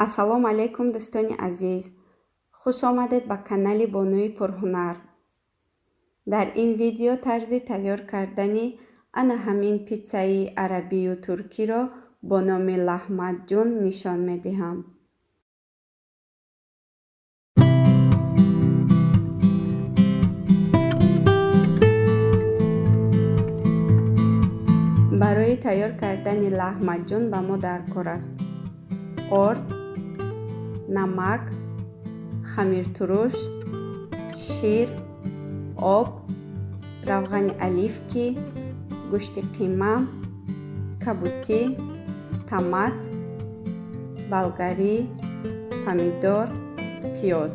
Ассалому алайкум, дӯстони азиз! Хуш омадед ба канали Бонуи пурҳунар. Дар ин видео тарзи тайёр кардани ана ҳамин питсаи арабию туркиро бо номи лаҳмаҷун нишон медиҳам. Барои тайёр кардани лаҳмаҷун ба мо даркор аст орд, намак, хамиртуруш, шир, об, равғани оливки, гӯшти қима, кабутӣ, томат, болгарӣ, помидор, пиёз.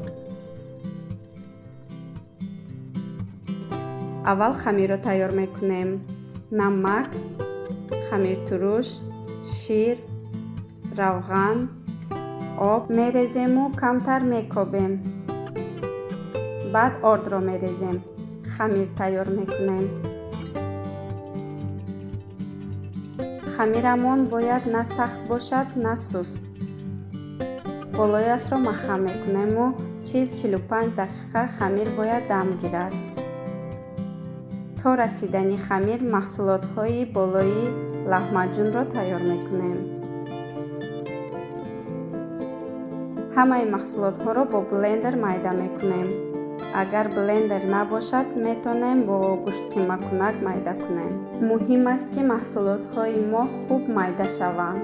Аввал хамирро тайёр мекунем. Намак, хамиртуруш, шир, равған, об мерезему камтар мекобем. Баъд ордро мерезем, хамир тайёр мекунем. Хамирамон бояд на сахт бошад, на суст. Болояшро маҳкам мекунему 40-45 дақиқа хамир бояд дам гирад. То расидани хамир маҳсулотҳои болои лаҳмаҷунро тайёр мекунем. Ҳамаи маҳсулотҳоро бо блендер майда мекунем. Агар блендер набошад, метавонем бо гӯштқимакунак майда кунем. Муҳим аст, ки маҳсулотҳои мо хуб майда шаванд.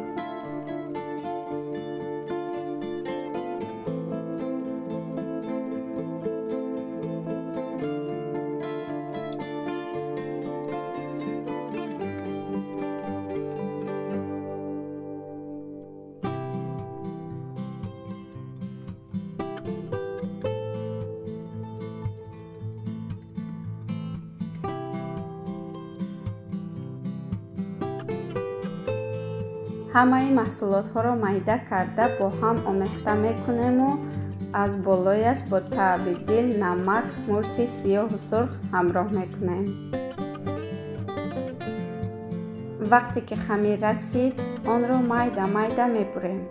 Ҳамаи маҳсулотҳоро майда карда бо ҳам омехта мекунему аз болояш бо таъби дил намак, мурчи сиёҳу сурх ҳамроҳ мекунем. Вақте ки хамир расид, онро майда-майда мебурем.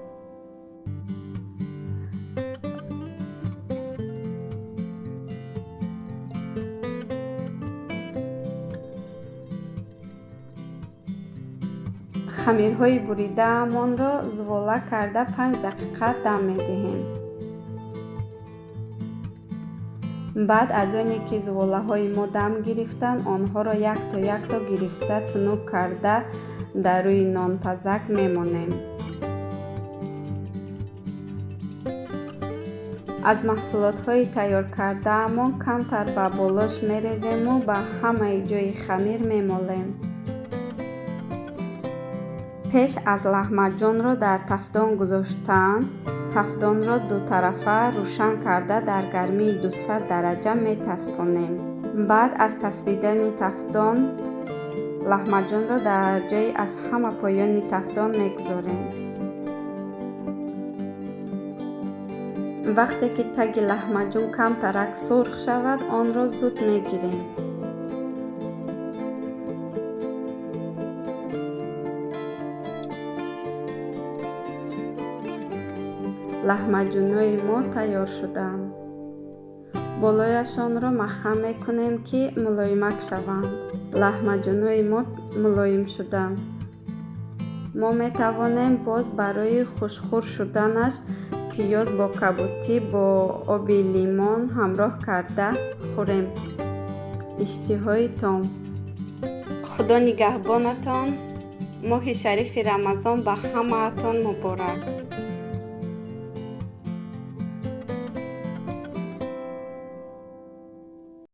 Хамирҳои буридаамонро зувола карда 5 дақиқа дам медиҳем. Баъд аз оне ки зуволаҳои мо дам гирифтанд, онҳоро якто-якто гирифта тунук карда дар рӯи нонпазак мемонем. Аз маҳсулотҳои тайёр кардаамон камтар ба болош мерезему ба ҳамаи ҷои хамир мемолем. Пеш аз лаҳмаҷунро дар тафдон гузоштан, тафдонро дутарафа рӯшан карда дар гармии 200 дараҷа метаспонем. Баъд аз таспидани тафдон лаҳмаҷунро дар ҷои аз ҳама поёни тафдон мегузорем. Вақте ки таги лаҳмаҷун камтарак сурх шавад, онро зуд мегирем. Лаҳмаҷунҳои мо тайёр шуданд. Болояшонро маҳкам мекунем, ки мулоимак шаванд. Лаҳмаҷунҳои мо мулоим шуданд. Мо метавонем боз барои хушхӯр шуданаш пиёз бо кабутӣ бо оби лимон ҳамроҳ карда хӯрем. Иштиҳои том. Худо нигаҳбонатон. Моҳи шарифи Рамазон ба ҳамаатон муборак.